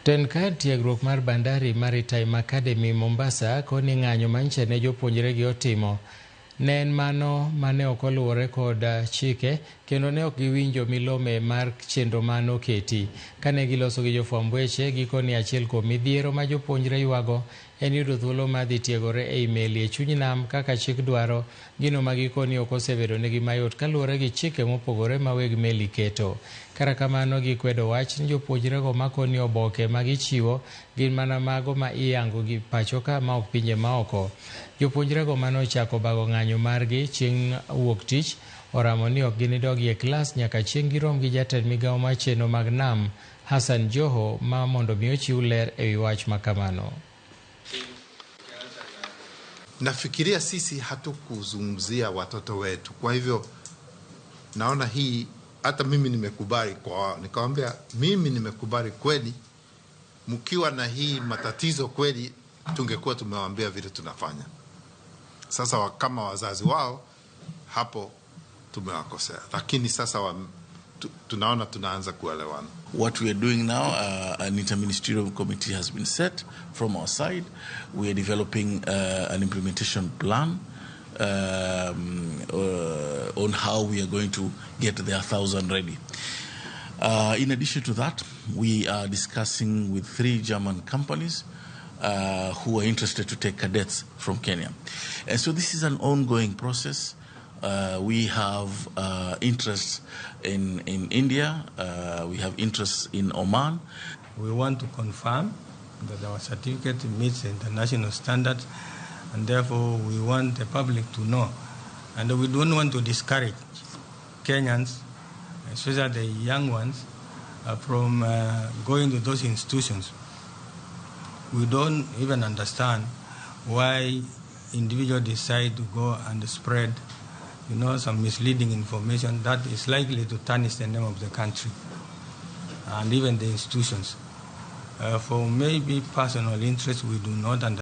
Tend kar tiegruok mar Bandari Maritime Academy Mombasa koni ng'anyo manyicha ne jopuonjregi otimo ne en mano mane ok oluwore kod chike kendo ne ok giwinjo milome mar chenro manoketi. Kane giloso gi jofwamb weche, gikoni achiel kuom midhiero ma jopuonjre ywago en yudo thuolo mar dhi tiegore ei meli e chuny nam kaka chik dwaro, gino ma gikoni ok osebedo negi mayot kaluwore gi chike mopogore ma weg meli keto. Kata kamano gikwedo wach ni jopuonjrego makoni oboke ma gichiwo gin mana mago ma iyango gi pachoka ma ok pinje maoko. Jopuonjrego manochako bago ng'anyo margi chieng' wuok tich oramo ni ok ginidogi e klas nyaka chieng' girom gi jatend migawo mar chenro mag nam Hassan Joho ma mondo mi ochiw ler ewi wach makamano. Nafikiria sisi hatukuzungumzia watoto wetu, kwa hivyo naona hii hata mimi nimekubali kwa wao, nikamwambia mimi nimekubali kweli, mkiwa na hii matatizo kweli, tungekuwa tumewaambia vile tunafanya. Sasa kama wazazi wao hapo tumewakosea, lakini sasa tunaona tunaanza kuelewana. What we are doing now, an interministerial committee has been set from our side. We are developing an implementation plan on how we are going to get their 1,000 ready. In addition to that, we are discussing with 3 German companies who are interested to take cadets from Kenya. And so this is an ongoing process. We have interests in India, we have interests in Oman. We want to confirm that our certificate meets international standards, and therefore we want the public to know. And we don't want to discourage Kenyans, especially the young ones, from going to those institutions. We don't even understand why individuals decide to go and spread, some misleading information that is likely to tarnish the name of the country and even the institutions. For maybe personal interest, we do not understand.